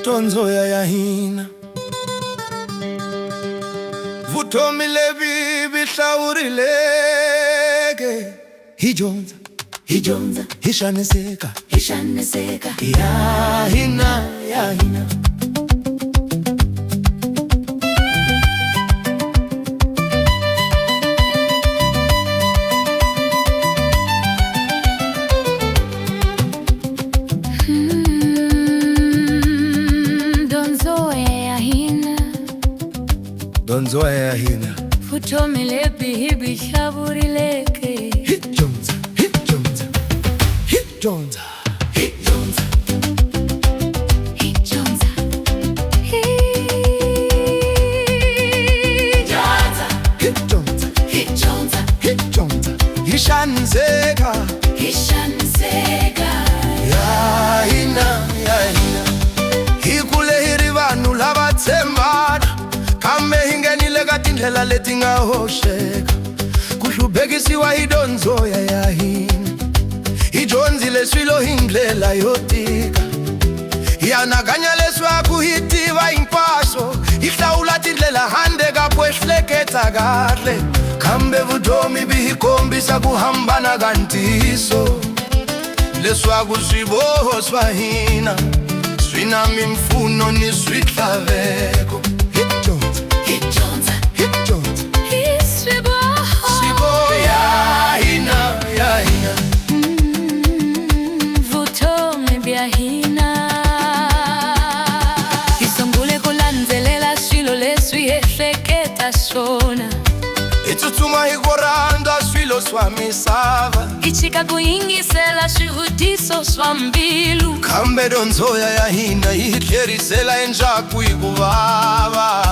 Dyondzo ya hina, vutomi lebyi byi hlawurileke. Hi dyondza, hi dyondza, hi xaniseka, hi xaniseka, ya hina, ya hina. Dyondzo ya hina, Dyondzo ya hina, vutomi lebyi hi byi hlawurileke. Hi dyondza, hi dyondza, hi dyondza, hi dyondza, hi dyondza, hi dyondza, hi dyondza, hi dyondza, hi dyondza, hi xaniseka, hi xaniseka, ya hina, ya hina. Hi kule hi ri vanhu lava tshembana, kambe hi nghenile ka tindlela leti nga hoxeka. Ku hluphekisiwa hi dyondzo ya hina, hi dyondzile swilo hi ndlela yo tika. Hi anakanya leswaku hi tiva hinkwaswo, hi hlawula tindlela handle ka ku ehleketa kahle, kambe vutomi byi hi kombisa ku hambana ka ntiyiso, leswaku swiboho swa hina swi na mimpfuno ni switlhaveko. Hi dyondza, hi dyondza, hi dyondza, hi swiboho, swiboho ya hina, ya hina. Vutomi bya hina. Hi sungule ku landzelela swilo leswi hi ehleketa swona, Hi tsutsuma hi ku rhandza swilo swa misava, hi tshika ku yingisela swivutiso swa mbilu. Kambe dyondzo ya hina yi hi tlherisela endzhaku hi ku vava.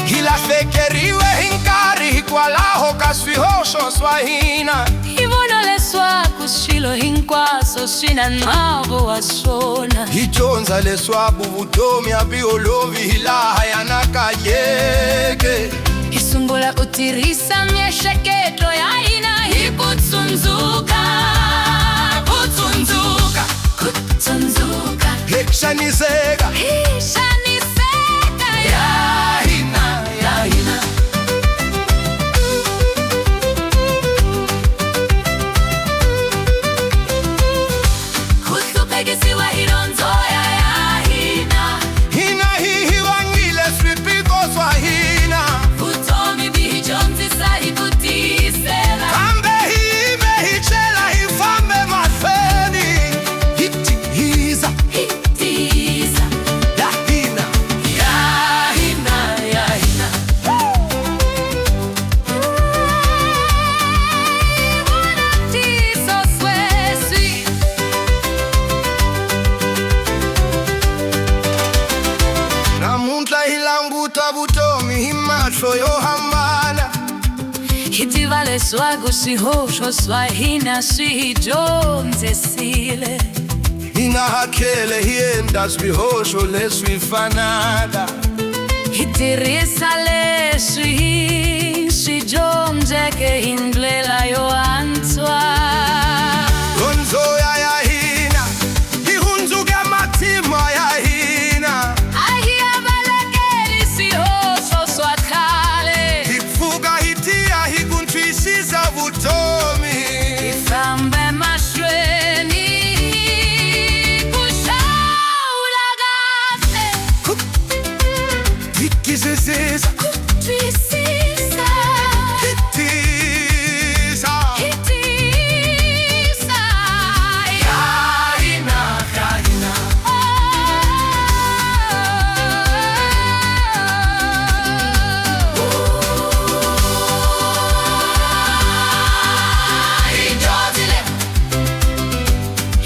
Hi lahlekeriwe hi nkarhi hikwalaho ka swihoxo swa hina. Hi vona leswaku swilo hinkwaswo swi na nxavo wa swona. Hi dyondza leswaku vutomi a byi olovi hi laha yanakanyeke. Hi sungula ku tirhisa miehleketo ya hina hi ku tsundzuka, ku tsundzuka, ku tsundzuka. Hi xaniseka, hi xaniseka, ya hina, ya hina. Ku hluphekisiwa hi dyondzo ya hina. Hina hi vangile swiphiqo swa hina, Vutomi byi hi dyondzisa hi ku tiyisela. Kambe hi yime hi tlhela hi fambe mahlweni. Hi tiyiza, hi tiyisa, ya hina, ya hina, ya hina. Vona ntiyiso sweswi. Namuntlha hi languta vutomi hi mahlo yo hambana. Hi tiva leswaku swihoxo swa hina swi hi dyondzisile. Hi nga ha tlhele hi endla swihoxo leswi fanaka. Hi tirhisa leswi hi swi dyondzeke hi ndlela yo antswa. Dyondzo ya hina yi hundzuke matimba ya hina. A hi ya balekeli swihoxo swa khale. Hi pfuka hi tiya hi ku twisisa vutomi. Hi fambe mahlweni ku hlawula kahle. Hi twisisa, ku twisisa, hi tiyisa, hi tiyisa, ya hina, ya hina. Hi dyondzile,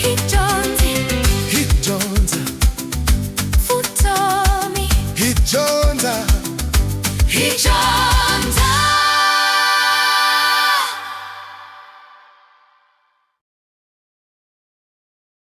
hi dyondzile, Hi dyondza, vutomi, hi dyondza, hi.